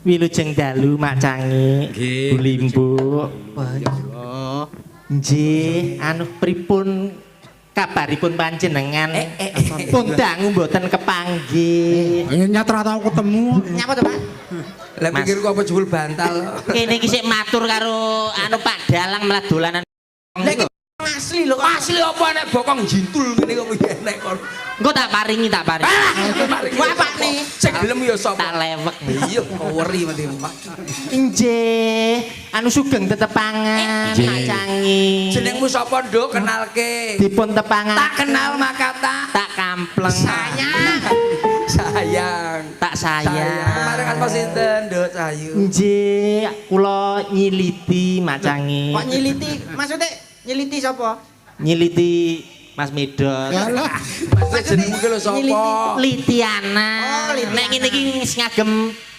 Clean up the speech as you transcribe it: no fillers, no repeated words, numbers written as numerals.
Wilujeng dalu, Mak Cangi. Nggih. Bu Limbu. Ya Allah. Nggih, anu, pripun kabaripun panjenengan? Pun dangu mboten kepanggih. Nyatra tau ketemu. Nyapa to, Pak? Lah, Mas. pikirku apa jebul bantal. Kene iki sik matur karo anu, Pak Dalang, malah dolanan. Lah, iki asli lho kok. Asli apa nek bokong jintul ngene kok piye nek kon. Engko tak paringi, tak paringi. Wah, Pak nih. Sing gelem ya sapa? Tak lewek. Iya, weri mati, Pak. Nggih, anu, sugeng tetepangan, Mak Cangi. Jenengmu sapa, Nduk? Kenalke. Dipun tepangan. Tak kenal maka tak Tak kampleng. Sayang. Sayang. Tak sayang. Sayang. Kemarin kan sinten, Nduk Cahayu? Nggih, kula nyiliti, Mak Cangi. Kok nyiliti? Maksudnya nyiliti sapa? Nyiliti Mas Medot. Yalah. Maksudnya jenengmu ki lho sapa? Litiana. Oh, Litiana. Nek ngene iki ngagem.